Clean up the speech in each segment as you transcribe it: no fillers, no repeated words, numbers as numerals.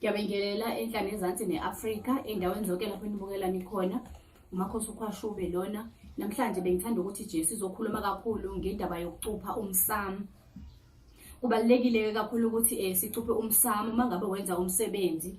Ngiyabingelela enhla nezansi ne-Afrika, endaweni zonke lapho enibukela nikhona. Umakhosi uKhwashube lona. Namhlanje bengithanda ukuthi nje sizokhuluma kakhulu ngendaba yokucupha umsamo. Kubalulekile-ke kakhulu ukuthi sicuphe umsamo uma ngabe wenza umsebenzi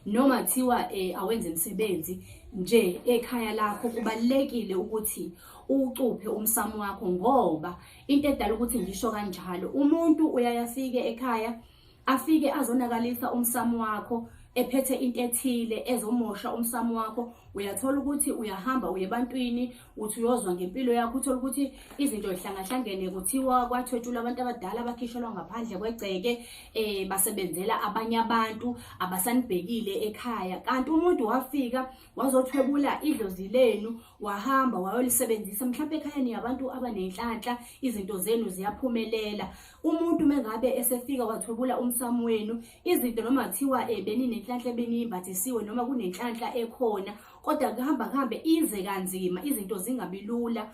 noma kuthiwa awenze umsebenzi nje ekhaya lakho, kubalulekile ukuthi uwucuphe umsamo wakho, ngoba into edala ukuthi ngisho kanjalo, umuntu uyaye afike ekhaya afike azonakalisa umsamo wakho ephethe into ethile ezomosha umsamo wakho. Uyathola ukuthi uyahamba uye ebantwini, uthi uyozwa ngempilo yakho, uthole ukuthi izinto zihlangahlangene, kuthiwa kwathwetshulwa abantu abadala bakhishelwa ngaphandle kwegceke, basebenzela abanye abantu abasanibhekile ekhaya, kanti umuntu wafika wazothwebula idlozi lenu, wahamba wayolisebenzisa. Mhlawumbe ekhaya niyabantu abanenhlanhla, izinto zenu ziyaphumelela. Umuntu mengabe esefika wathwebula umsamo wenu, izinto noma kuthiwa beninenhlanhla ebeniyimbathisiwe noma kunenhlanhla ekhona, kodwa kuhamba kuhambe ize kanzima, izinto zingabi lula,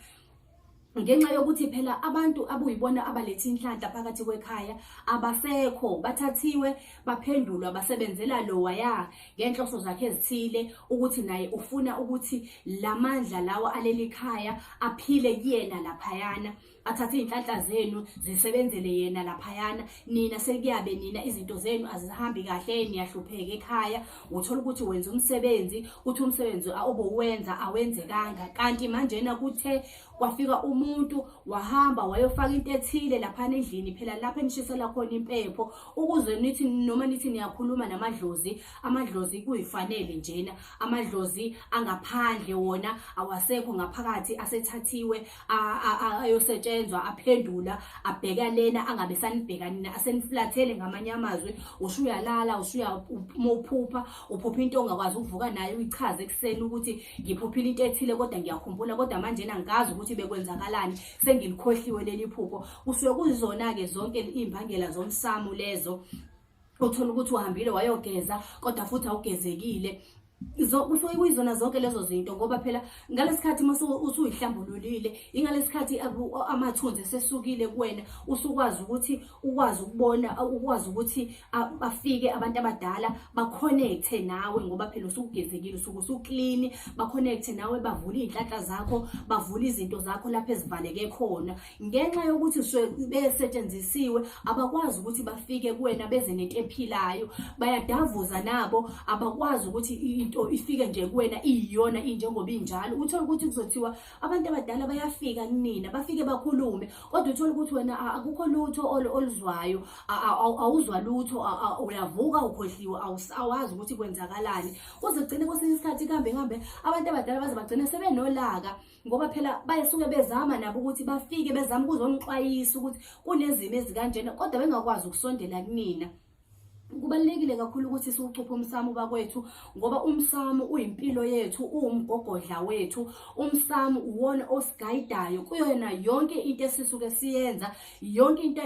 ngenxa yokuthi phela abantu abuyibona abaletha inhlanhla phakathi kwekhaya abasekho, bathathiwe baphendulwa basebenzela lowaya ngenhloso zakhe ezithile, ukuthi naye ufuna ukuthi lamandla lawa aleli khaya aphile kuyena laphayana, athathe iy'nhlanhla zenu zisebenzele yena laphayana. Nina sekuyabe nina izinto zenu azihambi kahle, niyahlupheka ekhaya. Uthola ukuthi wenza umsebenzi, uthi umsebenzi obowenza awenzekanga, kanti manjena kuthe kwafika umuntu wahamba wayofaka into ethile laphana endlini, phela lapho enishisela khona impepho, ukuze nithi noma nithi niyakhuluma namadlozi, amadlozi kuyifanele njena, amadlozi angaphandle wona awasekho ngaphakathi, asethathiwe ayosetshenzwa, aphendula abheka lena angabe sanibheka nina, aseniflathele. Ngamanye amazwi, usuyalala, uma uphupha, uphupha into ongakwazi ukuvuka nayo uyichaze ekuseni ukuthi ngiphuphile into ethile, kodwa ngiyakhumbula, kodwa manje angikazi ukuthi bekwenzakalani, sengilikhohliwe leli phupho. Kusuke kuzona-ke zonke iy'mbangela zomsamo lezo. Uthola ukuthi uhambile wayogeza, kodwa futhi awugezekile. Kusuke kuyizona zonke lezo zinto, ngoba phela ngalesikhathi uma usuyihlambululile, ingalesikhathi amathunzi esesukile kuwena, usukwazi ukuthi ukwazi ukubona, ukwazi ukuthi bafike abantu abadala ba-connect-e nawe, ngoba phela usugezekile, usuke usu-clean, ba-connect-e nawe, bavule iy'nhlanhla zakho, bavule izinto zakho lapho ezivaleke khona. Ngenxa yokuthi besetshenzisiwe, abakwazi ukuthi bafike kuwena beze nento ephilayo, bayadavuza nabo, abakwazi ukuthi into ifike nje kuwena iyiyona injengoba injalo. Uthole ukuthi kuzothiwa abantu abadala bayafika kunina, bafike bakhulume, kodwa uthole ukuthi wena akukho lutho oluzwayo, awuzwa lutho, uyavuka ukhohliwe, awazi ukuthi kwenzakalani. Kuze kugcine kwesinye isikhathi kuhambe kuhambe, abantu abadala baze bagcine sebenolaka, ngoba phela bayasuke bezama nabo ukuthi bafike bezama ukuzonixwayisa ukuthi kunezimo ezikanjena, kodwa bengakwazi ukusondela kunina. Kubalulekile kakhulu ukuthi siwucuphe umsamo bakwethu, ngoba umsamo uyimpilo yethu, uwumgogodla wethu. Umsamo uwona osigayidayo kuyona yonke into esisuke siyenza, yonke into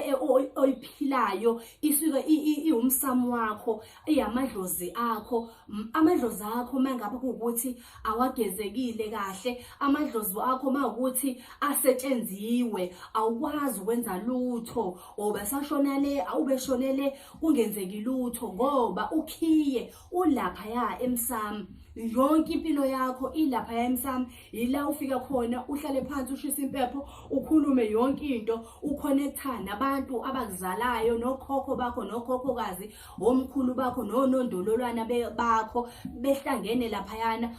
oyiphilayo isuke iwumsamo wakho, iyamadlozi akho. Amadlozi akho mangabe kuwukuthi awagezekile kahle, amadlozi akho mawukuthi asetshenziwe, awukwazi ukwenza lutho, obasashona le, awubeshonele, kungenzeki lutho, ngoba ukhiye ulaphaya emsamo. Yonke impilo yakho ilaphaya emsamo, yila ufika khona uhlale phansi, ushise impepho, ukhulume yonke into, u-connect-a nabantu abakuzalayo, nokhokho bakho, nokhokhokazi, omkhulu bakho, nonondololwana bakho, behlangene laphayana,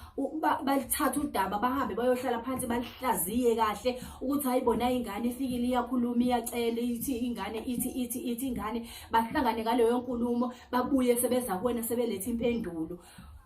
balithatha udaba, bahambe bayohlala phansi, balihlaziye kahle ukuthi hayi bona ingane ifikile, iyakhuluma, iyacela, ithi ingane ithi ithi ithi ingane, bahlangane ngaleyo nkulumo, babuye sebeza kuwena sebeletha impendulo.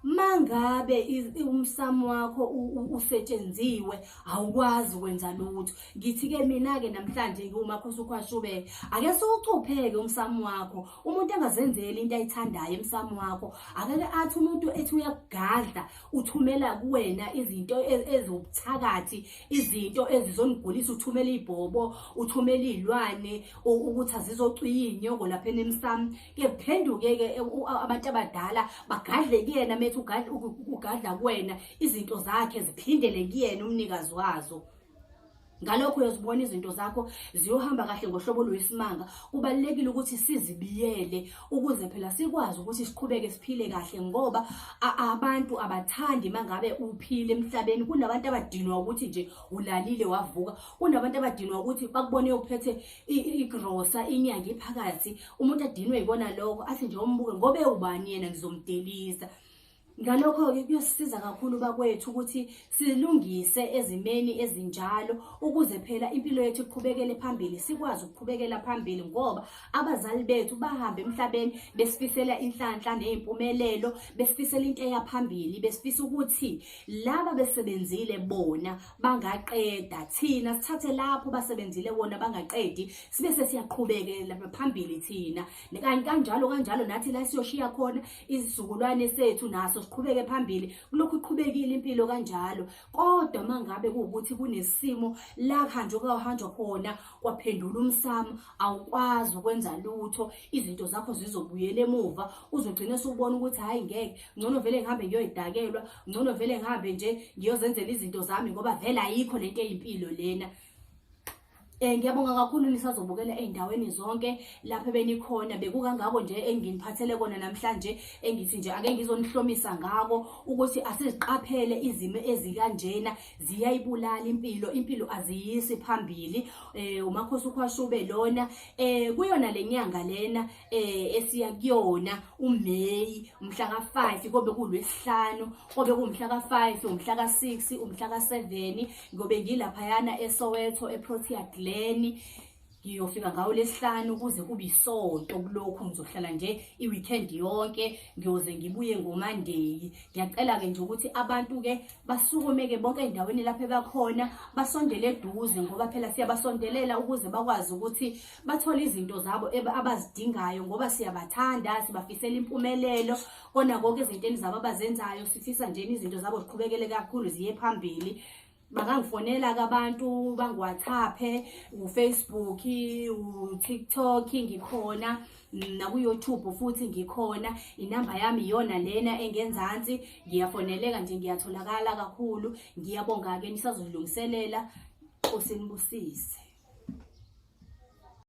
Mangabe umsamo wakho usetshenziwe, awukwazi ukwenza lutho. Ngithi-ke mina-ke namhlanje ngiwumakhosi uKhwashube, ake siwucupheke umsamo wakho. Umuntu angazenzeli into ayithandayo emsamo wakho. Akeke athi umuntu ethi uyakugadla, uthumela kuwena izinto eziwubuthakathi, izinto ezizonigulisa, uthumela ibhobo, uthumela iy'lwane ukuthi azizocwiya iy'nyoko lapha emsamo. Ke kuphenduke-ke abantu abadala bagadle kuyena, methi ugadla kuwena, izinto zakhe ziphindele kuyena umnikazi wazo. Ngalokho uyozibona izinto zakho ziyohamba kahle ngohlobo oluyisimanga. Kubalulekile ukuthi sizibiyele ukuze phela sikwazi ukuthi siqhubeke siphile kahle ngoba abantu abathandi mangabe uphile emhlabeni. Kunabantu abadinwa ukuthi nje ulalile wavuka. Kunabantu abadinwa ukuthi bakubone uphethe igrosa inyanga iphakathi. Umuntu adinwe yikona lokho athi nje umbuke ngoba ewubani yena ngizomdelisa. Ngalokho-ke kuyosisiza kakhulu bakwethu ukuthi silungise ezimeni ezinjalo ukuze phela impilo yethu iqhubekele phambili, sikwazi ukuqhubekela phambili ngoba abazali bethu bahambe emhlabeni besifisela inhlanhla ney'mpumelelo, besifisela into eya phambili, besifisa ukuthi laba besebenzile bona bangaqeda, thina sithathe lapho basebenzile bona bangaqedi, sibe sesiyaqhubekela phambili thina. Kanjalo kanjalo nathi la siyoshiya khona isizukulwane sethu naso siqhubeke phambili, kulokhu iqhubekile impilo kanjalo. Kodwa mangabe kuwukuthi kunesimo la kuhanjwe kwahanjwa khona kwaphendula umsamo, awukwazi ukwenza lutho, izinto zakho zizobuyela emuva, uzogcina usubona ukuthi hhayi ngeke, ngcono vele ngihambe ngiyoyidakelwa, ngcono vele ngihambe nje ngiyozenzela izinto zami ngoba vele ayikho lento eyimpilo lena. Ngiyabonga kakhulu nisazobukela ey'ndaweni zonke lapho ebenikhona. Bekukangako nje enginiphathele kona namhlanje, engithi nje ake ngizonihlomisa ngako ukuthi asiziqaphele izimo ezikanjena, ziyayibulala impilo, impilo aziyisi phambili. UMakhosi uKhwashube lona kuyona le nyanga lena esiya kuyona uMeyi umhla ka-5 kobe kuLwesihlanu, kobe kuwumhla ka-5, umhla ka-6, umhla ka-7, ngobe ngilaphayana eSoweto eProtea Glen. Ngiyofika ngawo lesihlanu kuze kube isonto. Kulokhu ngizohlala nje i-weekend yonke, ngiyoze ngibuye ngoManday. Ngiyacela-ke nje ukuthi abantu-ke basukume-ke bonke ey'ndaweni lapho ebakhona, basondele eduze ngoba phela siyabasondelela ukuze bakwazi ukuthi bathole izinto zabo abazidingayo ngoba siyabathanda, sibafisela impumelelo kona konke ezintweni zabo abazenzayo. Sifisa nje izinto zabo ziqhubekele kakhulu ziye phambili. Bangangifonela-ke abantu bangi-WhatsApp-e, u-Facebook, u-TikTok ngikhona, naku-YouTube futhi ngikhona. Inamba yami iyona lena engenzansi, ngiyafoneleka nje, ngiyatholakala kakhulu. Ngiyabonga-ke, nisazolungiselela. Nkosi nibusise.